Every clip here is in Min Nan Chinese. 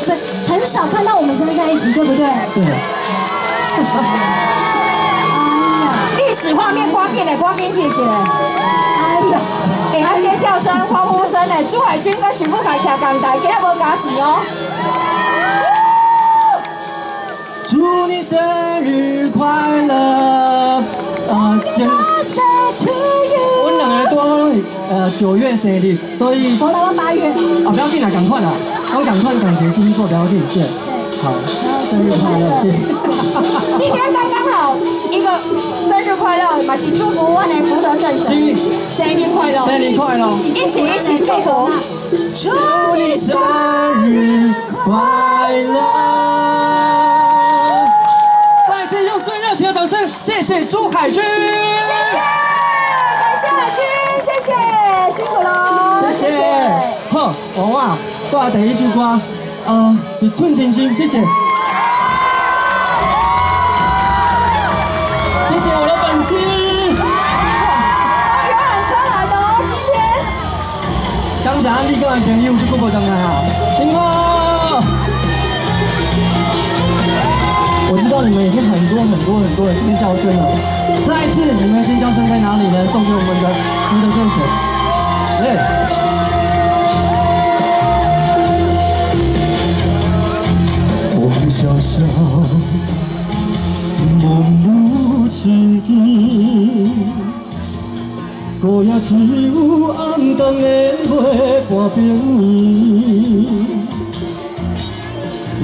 對，很少看到我們站在一起，對不對？對。哎呀，歷史畫面，趕緊的，趕緊翕一下。哎呀，欸，啊，尖叫聲、歡呼聲呢？朱海軍跟許富凱徛仝台，今仔無加錢哦。祝你生日快樂！啊，前阮兩个拄9月生日，所以我來8月。啊，不要緊啦，仝款啦，攏仝款仝一个星座不要緊，對，好，生日快樂，謝謝。今天剛剛好一個生日快樂，嘛是祝福阮的福德正神生日快樂，生日快樂，一起一起祝福，祝你生日快樂！再次用最熱情的掌聲，謝謝朱海軍，謝謝，感謝海軍，謝謝，辛苦嘍，謝謝。好，我帶第一首歌，一寸情深，謝謝。謝謝我的粉絲。搭遊覽車來的哦，今天。感謝安利哥的朋友，這久無上來啊，辛苦。我知道你們已經很多很多很多的尖叫聲了，再一次，你們的尖叫聲在哪裡呢？送給我們的福德正神。對。風蕭蕭，夢無情意，孤夜只有暗淡的月半邊暝。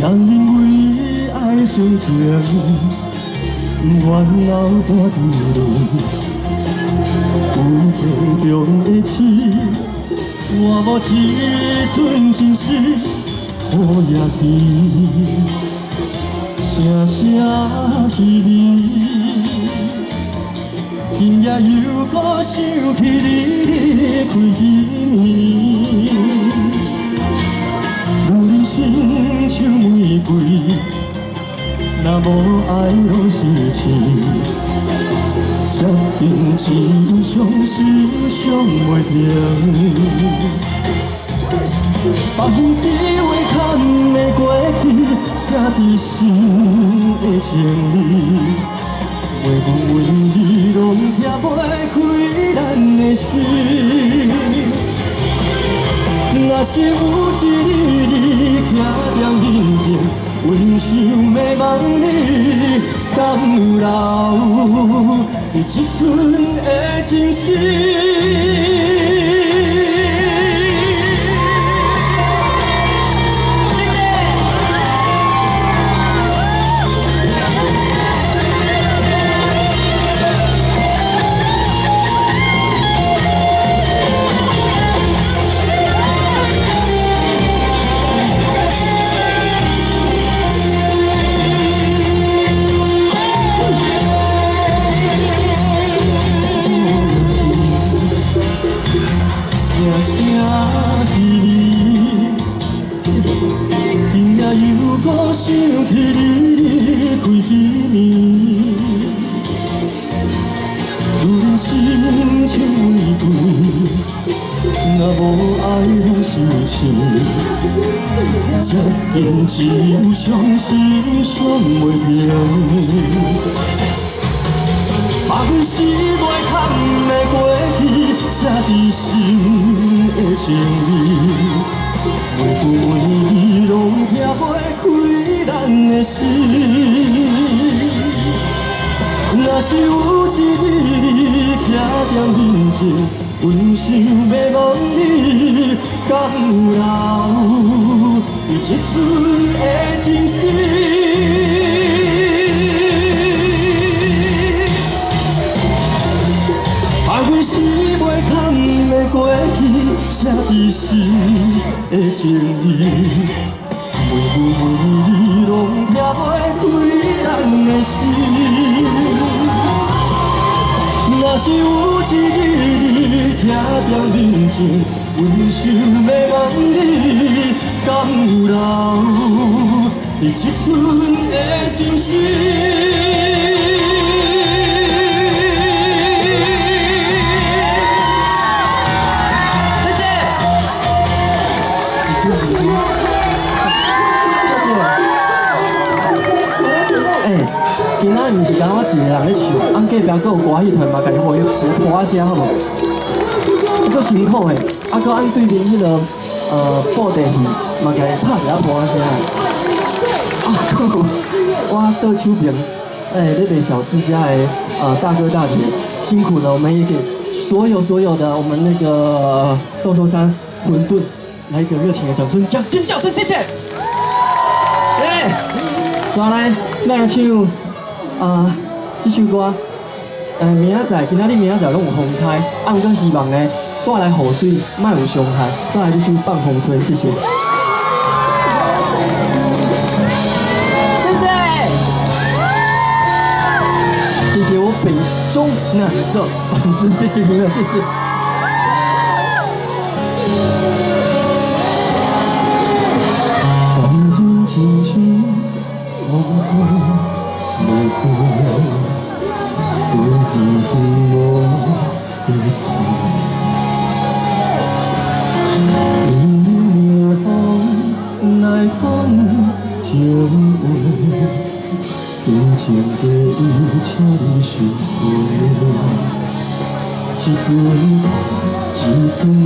人因為愛傷情，不願留大滴淚，有天中的痴，换无一寸情丝，雨也天，声声凄美。今夜又阁想起你离开彼暝，如人生像玫瑰，若无爱拢是痴，接近只有伤心伤袂停。百分之袂堪的过去，写伫心的情里。袂问为你拢拆袂开咱的心。若是有一日你徛在面前，阮想欲问你，敢有留你一寸的情丝？今夜又阁想起你离开彼暝，如人生像玫瑰，若无爱拢是痴，接近只有伤心伤袂停。百分之袂堪的过去，写伫心的情里。每句每字拢拆袂开咱的心。若是有一日你徛在面前，阮想欲问你，敢有留你一寸的情丝？百分之袂堪的过去，写伫心的情里，每句每字拢拆袂开咱的心。若是有一日你徛在面前，阮想欲问你，敢有留你一寸的情丝？谢谢。一寸情丝。今仔毋是干焦我一个人咧唱，按隔壁閣有歌戲團嘛，共伊予伊一个噗仔聲，好無？足辛苦的，啊，閣按對面彼个布袋戲嘛，共伊拍一下噗仔聲。啊，閣有我倒手邊，咧賣小吃家的大哥大姐辛苦了，我們也給所有所有的我們那個壽壽山餛飩來一個熱情的掌聲，尖叫聲，謝謝。欸，接下來咱來唱啊這首歌，明仔載，今仔日明仔載攏有風颱，啊，毋過希望呢帶來雨水，莫有傷害，帶來這首《放風吹》，謝謝。謝謝，謝謝我北中南的粉絲，謝謝你們，謝謝。放情親像風吹的飞，飞远远无地找。冷冷的风来讲情话，真情假意，请你收回。一阵风，一阵雨，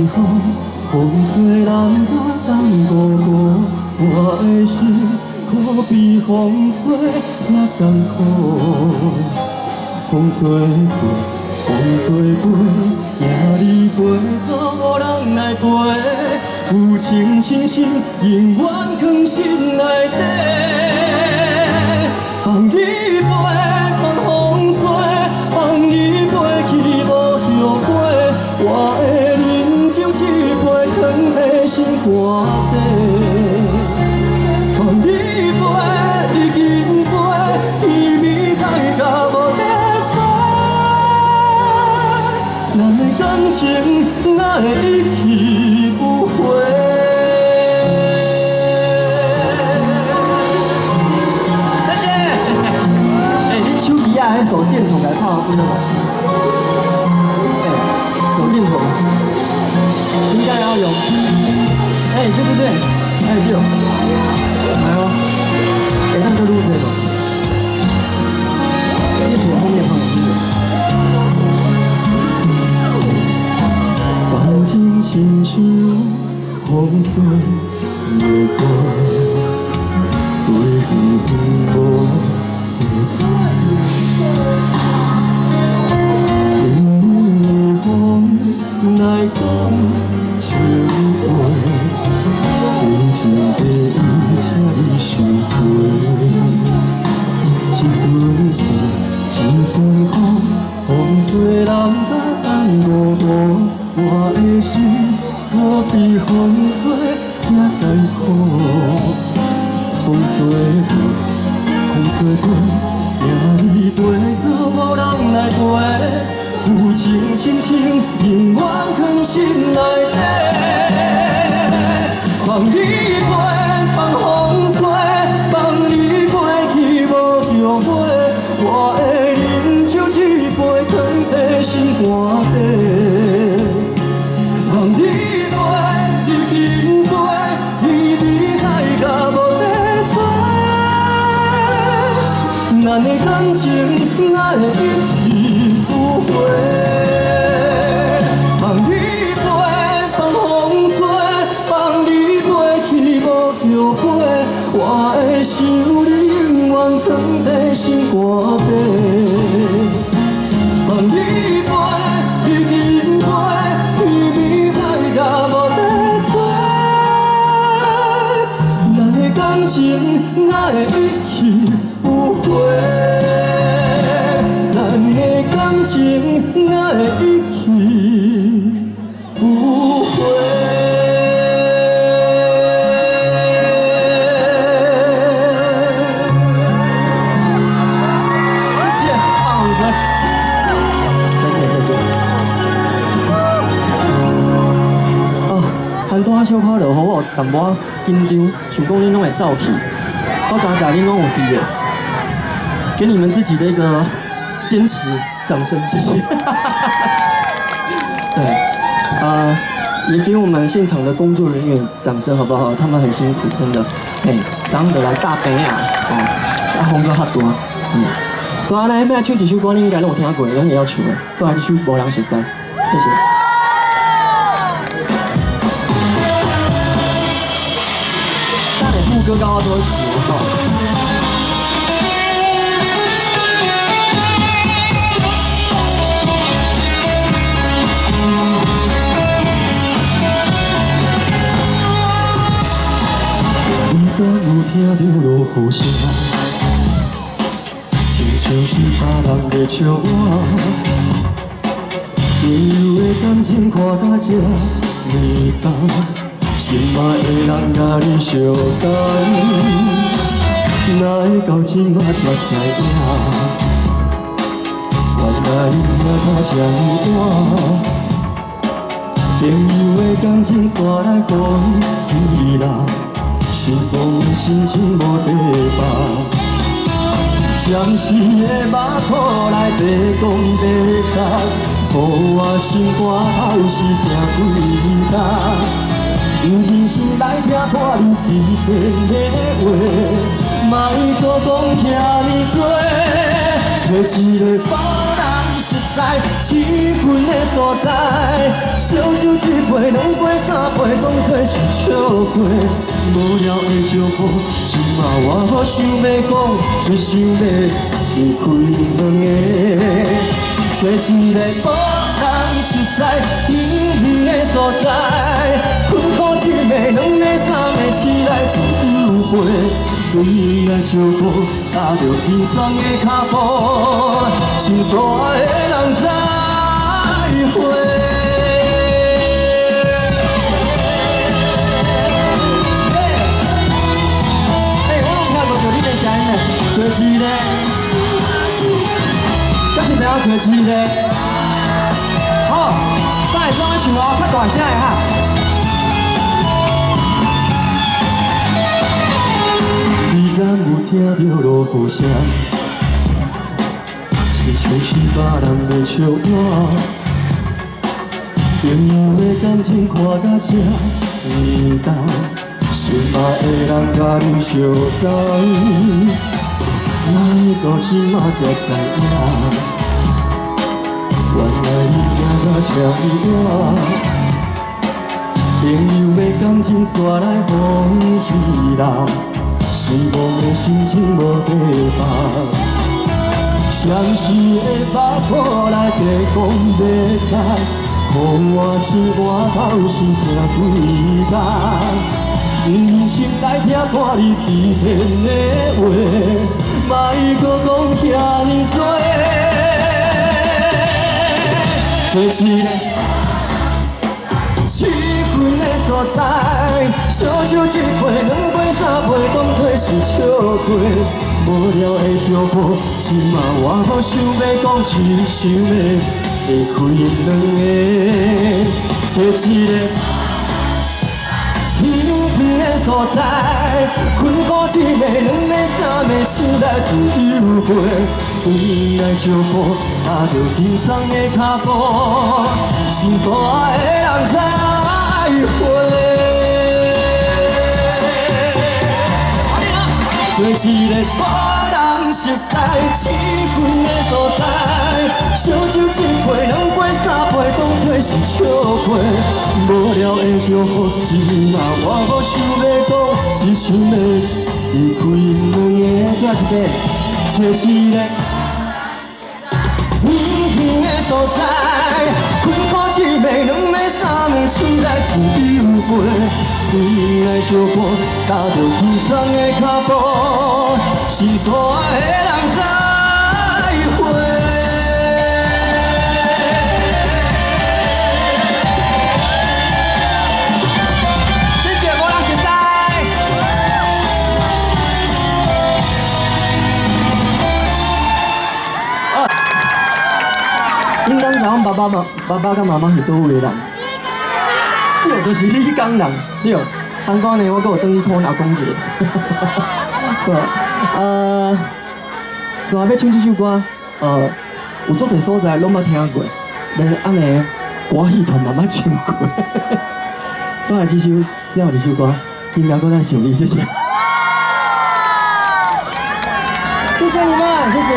风吹人甲等孤孤，我的心可比风吹遐艰苦。风吹飞，风吹飞，惊你飞走无人来陪。有情深深，永远藏心内底。放你飞，放风吹，放你飞去无后悔。我的啉酒一杯，藏在心肝底。放你飞，已经飞，天暝海角无得找。咱的感情哪会一去不回？再见。欸，你手機仔彼手電筒來拍我幾下無？欸，手電筒應該要用。欸，對對對，欸對，來哦，會當閣錄這個無？謝謝後面朋友，謝謝。放情親像風吹的飞，飞远远无地找。冷冷的风来讲情话，真情假意，请你收回。一阵风，一阵雨，风吹人甲等孤孤，我的心可比风吹遐艰苦。风吹飞，风吹飞，惊你飞走无人来陪。有情深深，永远藏心内底。放你飞，放风吹，放你飞去无后悔。我的啉酒一杯，藏在心肝底。放你飞，已经飞，天暝海角无得找。咱的感情哪会一去不回？放你飞，放风吹，放你飞去无后悔。我会想你永远藏在心肝底。放你飞，已经飞，天暝海角无得找。咱的感情哪会一去不回？咱的感情哪会一去不回？谢谢，放风吹，谢谢谢谢。哦，番拄仔小可落雨，我有淡薄仔緊張，想講恁攏會走去，我剛才恁攏有佇的，給你們自己的一個堅持，掌聲，謝謝。對，也給我們現場的工作人員掌聲，好不好？他們很辛苦，真的。欸，昨昏就來搭棚仔，哦，啊風閣較大，嗯。所以呢，欲來唱一首歌，恁應該攏有聽過，攏會曉唱的。閣來這首《無人熟似》，謝謝。等下副歌到我做唱。你敢有聽著落雨聲？親像是別人在笑我。朋友的感情看甲這呢重，心愛的人佮你相共，哪會到這馬才知影？原來你疼甲這呢晚。朋友的感情煞來予伊人。失望的心情無地放，闪时的目眶内白讲白擦，予我心肝头是疼几冬。不忍心来听破你欺骗的话，莫阁讲遐呢多，找一个无人熟似、试阮的所在，烧酒一杯、两杯、三杯，当作是笑话。无聊的招呼，这马我无想欲讲，只想欲离开两个。找一个无人熟似、远远的所在，困苦一个、两个、三个，起来自由飞，转来招呼，踏著轻松的脚步，心所爱的人再会。找一个，搁一边找一个，好，等下怎样唱哦，较大声的哈。你敢有聽著落雨聲？親像是別人在笑我。朋友的感情看甲這呢重，心愛的人佮你相共。哪會到這馬才知影？原來你疼甲這呢晚。朋友的感情煞來予彼人，失望的心情無地放。相思的目眶內白講白擦，予我心肝頭是疼幾冬。不忍心來聽破你欺騙的話，莫閣講遐呢多。找一個试阮的所在，烧酒一杯、两杯、三杯，当作是笑话。无聊的招呼，这马我无想欲讲，只想欲离开两个。找一个远远的所在，困苦一个、两个、三个，醒来自由飞，转来招呼，踏著轻松的脚步，心所爱的人再会。找一个无人熟似、试阮的所在，烧酒一杯、两杯、三杯，当作是笑话。无聊的招呼，这马我无想欲讲，只想欲离开两个。最后一遍，找一个远远的所在，困苦一个、两个、三个，醒来自由飞，转来招呼，踏著轻松的脚步，心所爱的人再会。谢谢无人熟似。恁敢知阮爸爸妈爸爸佮妈妈是佗位的人？對，就是你港人，對。通講呢，我閣有轉去看阮阿公一下。好，煞欲唱這首歌，有足濟所在攏捌聽過，連按呢歌戲團嘛捌唱過。閣來這首最後一首歌，今暝閣再想你，謝謝。謝謝你們，謝謝。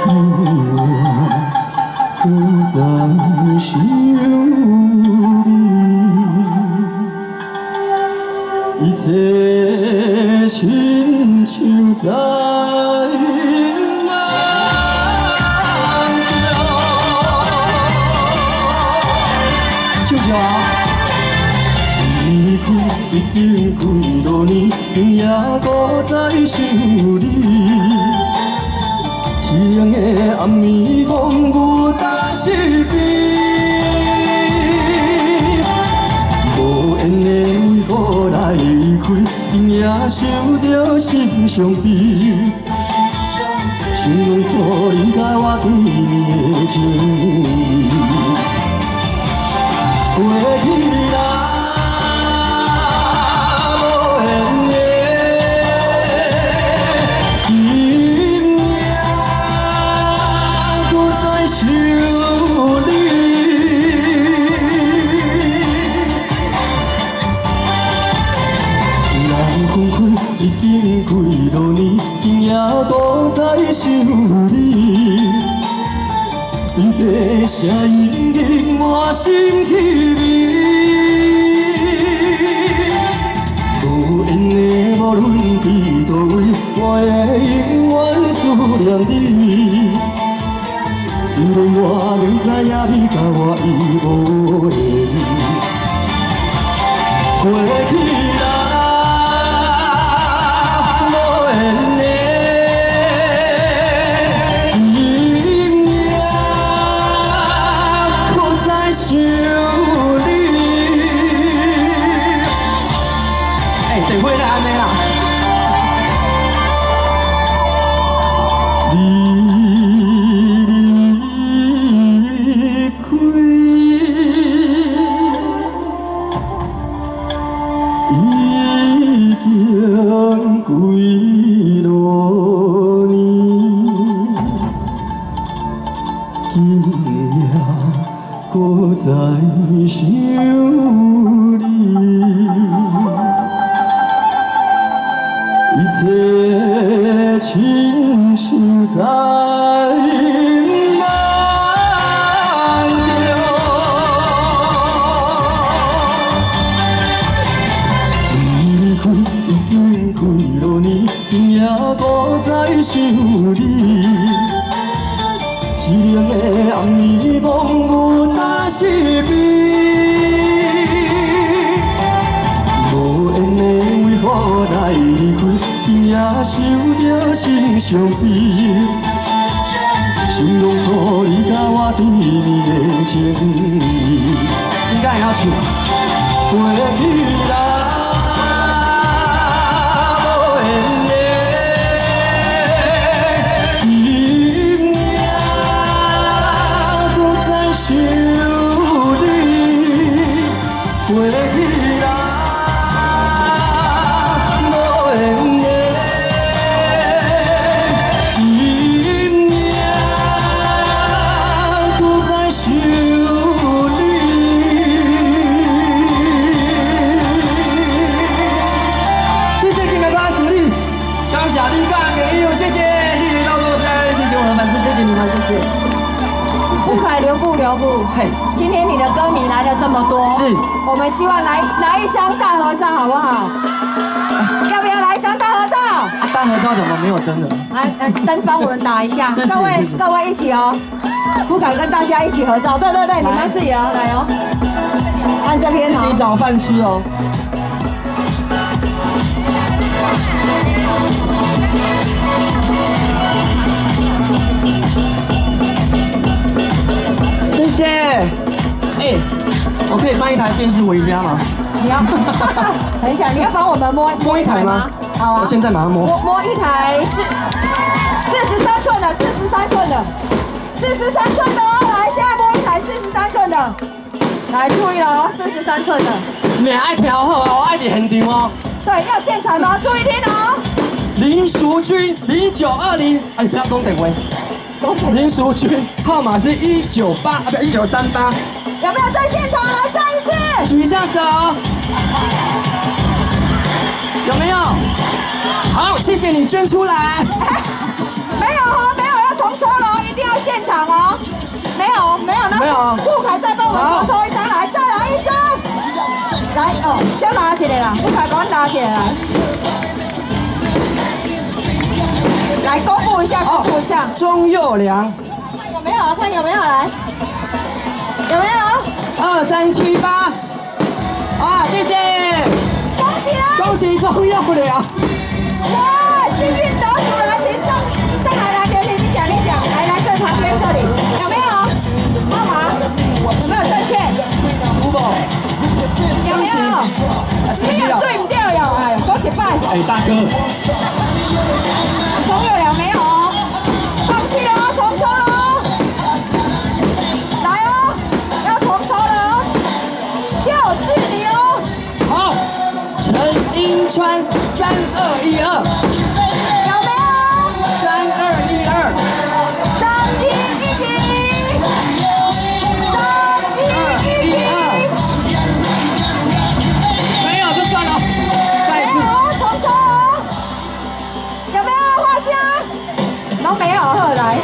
今夜閣再想你，一切親像在夢中。唱著哦。離開已經幾落年，今夜閣再想你。淒涼的暗暝，風雨担身邊。無緣的為何來離開？今夜想著心傷悲。想當初你佮我對暝的情意，過去啦，無緣的，今夜閣再想你。咱分開已經幾落年，今夜閣再想你。離別聲音已滿心凄迷。無緣的，無論佇佗位，我會永遠思念你。雖然我明知影你佮我已無緣，過去啦，無緣的，今夜閣再想你。欸，電話咧按呢啦。你離開，已經幾落年，今夜閣再想你。一切親像在夢中。你離開已經幾落年，今夜閣再想你。淒涼的暗暝，風雨担身邊。無緣的為何來離開？今夜想著心傷悲。想當初你佮我對暝的情意，應該會曉唱。過去啦，無緣的，今夜閣再想你。過去啦，無緣的，今夜閣再想你。謝謝金哥哥實力，感謝你甲朋友，謝謝謝謝趙作山，謝謝我的粉絲，謝謝你們，謝謝。胡凱留步留步，嘿，今天你的歌迷來了這麼多，是，我們希望來一張大合照，好不好？要不要來一張大合照？啊，大合照怎麼沒有燈了？來，來，燈幫我們打一下，謝謝各位謝謝各位一起哦，胡凱跟大家一起合照，對對對，你們自己哦，來哦，看這邊自己哦，找飯吃哦。謝謝。欸，我可以搬一台電視回家嗎？你要，很想，你要幫我們摸摸一台嗎？好啊，我現在馬上摸。摸一台43寸的，43寸的，43寸的哦，來，現在摸一台43寸的，來注意了哦，43寸的。你愛調好哦，我愛佇現場哦。對，要現場的哦，注意聽哦。林淑君0920，哎，不要講電話。林淑君號碼是198啊，不1938。有沒有在現場？來再一次，舉一下手。有沒有？好，謝謝你捐出來。沒有哦，沒有要重收了，没有，那沒有。顧凱再幫我們抽一張，來，再來一張。來哦，先拿起來啦，顧凱趕拿起來來。來公布一下，公布一下。鍾佑良。有沒有？看有沒有來？有沒有？ 2378。啊，謝謝。恭喜啊！恭喜鍾佑良。哇，幸運得主來，請上上來，來，給你講，你講，來來這旁邊這裡有沒有號碼？有沒有正確？有沒有？你也對唔對喲？哎，講一擺。哎，大哥。鍾佑良沒有哦，放棄了哦，重抽了哦。來哦，要重抽了哦，就是你哦。好，陳英川3212。有沒有？3212。 3111，3111。沒有就算了，再一次。沒有，重抽哦。有沒有畫蝦？都沒有，後來，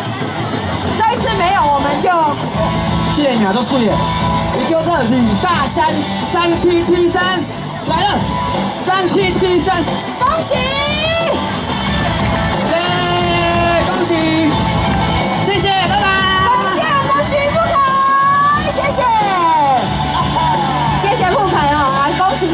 這一次沒有，我們就。這個名足媠的，伊叫做李大山3773，來了，3773，恭喜！